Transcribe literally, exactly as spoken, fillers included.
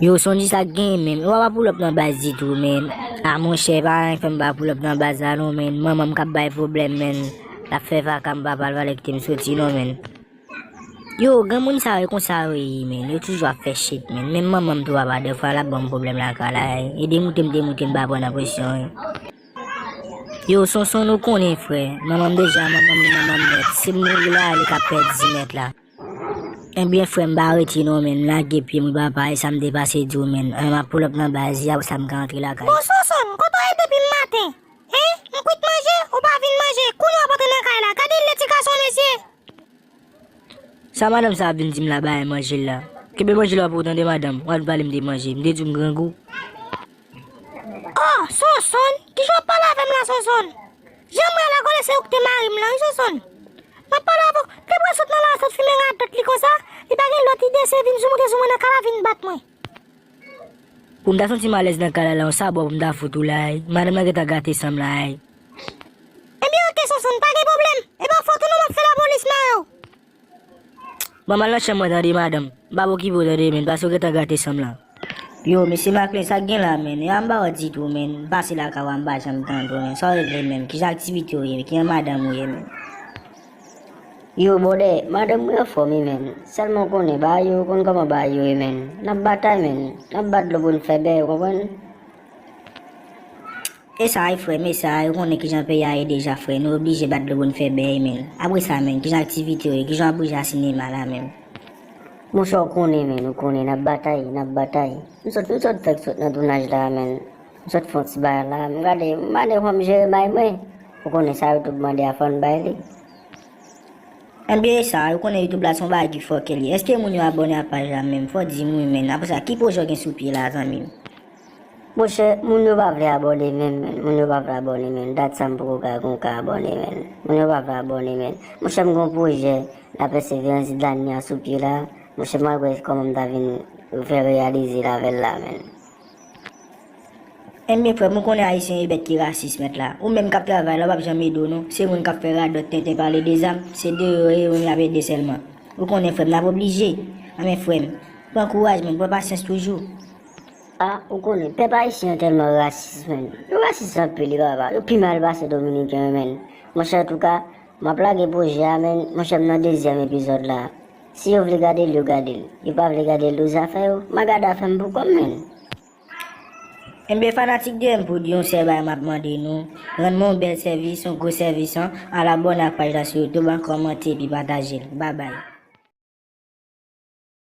Yo, Sonji, sa k genyen, menn? Ou pa pull up nan baz ditou, menn. A, monchè, pa anyen k fè m pa pull up nan baz la, non, menn. Manman m k ap bay pwoblèm, menn. L ap fè vaka m pa pale, kite m soti, non, menn. Yo, granmoun sa yo konsa yo ye, menn. Yo toujou ap fè shit, menn. Menm manman m tou, papa, dèfwa l ap ban m pwoblèm lakay la. E demoute m, demoute m, pa pran nan presyon, wi. Yo, Sonson, nou konnen, frè. Manman m deja, manman m, manman m nèt. Si m mouri la, li ka pèdi nèt la. Ebyen, frè m, pa rete non, menn. M lage pye m, wi, papa, e sa m te pase di w, menn. An, m ap pull up nan baz, apre sa m ka antre lakay. Bon, Sonson, kote w ye depi maten? Hein? M kwit manje, ou pa vin manje. Kounye a w ap antre nan kay la. Gade lè ti gason, mesye. Sa madanm sa ap vin di m la, bay manje l la. Kenbe manje l la pou w tande, madanm. W ap vin pale m de manje. M te di w m grangou. Oh, Sonson, kijan w ap pale avè m la, Sonson? Jan m wè la, konnen se ou ki te mari m lan, wi, Sonson. M ap pale avè w. Depi w sot nan la, sot fimen radòt li konsa, li pa gen lòt ide, se vin sou, monte sou mwen nan kay la, vin bat mwen. Pou m ta santi m alèz nan kay la, la, yon sabò pou m ta fout ou la, ay. Madanm nan gentan gate san m la, ay. Ebyen, oke, Sonson, pa gen pwoblèm. E pa fòt ou non, m ap fè lapolis mare w. Bon, m al nan chanm mwen, tande, madanm. M p ap okipe w, tande, menn, paske w gentan gate san m la. Yo, mesye Macklin, sa k gen la, menn? E a m pa wè ditou, menn. M pase lakay ou a, m pa janm tande w, menn. Sa w regle, menn? Kijan aktivite w ye? Kijan madanm ou ye, menn? Yo, brother, madanm mwen anfòm, wi, menn. Sèlman w konnen, bagay yo, ou konn kòman bagay yo ye, menn. N ap batay, menn. N ap bat dlo pou n fè bèy, ou konprann? E sa, wi, frè m, e sa, wi, ou konnen kijan peyi a ye deja, frè. Nou oblije bat dlo pou n fè bèy, menn. Apre sa, menn, kijan aktivite w ye? Kijan w ap bouje a sinema la, menn? Monchè, ou konnen, menn, ou konnen, n ap batay, n ap batay. M sot, m sot fèk sot nan tounaj la, menn. M sot fè yon ti bagay la, m gade, m gade kòman m jere bagay mwen. Ou konnen sa YouTube mande a, fò n bay li. Ebyen, e sa, ou konnen YouTube la se yon bagay ki fòkè l ye. Èske moun yo abòne a paj la menm? Fò di m wi, menn. Apre sa, ki pwojè w gen sou pye la, zanmi m? Monchè, moun yo pa vle abòne menm, menn. Moun yo pa vle abòne, menn. Dat sa m poko ka gon ka abòne, menn. Moun yo pa vle abòne, menn. Monchè, m gon pwojè, la Perseverance Dania sou pye la. Monchè, m al wè kòman m ta vin fè reyalize l avè l la, menn. Ebyen, frè m, ou konnen Ayisyen e bèt ki rasis, mèt la. Ou menm k ap travay la, ou p ap janm ede w, non. Se moun k ap fè radòt, tenten, pale de zam, se de yo ye, ou menm y ap ede sèlman. Ou konnen, frè m, n ap oblije. Anben, frè m, pran kouraj, menn, pran pasyans toujou. A, ou konnen, pèp ayisyen an tèlman rasis, menn. Yo rasis anpil, wi, papa. Yo pi mal pase dominiken yo, menn. Monchè, antouka, m ap lage pwojè a, menn. Monchè, m nan dezyèm epizòd la. Si yo vle gade l, yo gade l. Yo pa vle gade l, yo zafè yo. M a gade afè m pou kò m, menn. Ebyen, fanatik de M Prod, yon sèl bagay m ap mande nou, rann mwen yon bèl sèvis, yon gwo sèvis, an, al abòne ak paj la sou YouTube an, kòmante epi pataje l. Babay.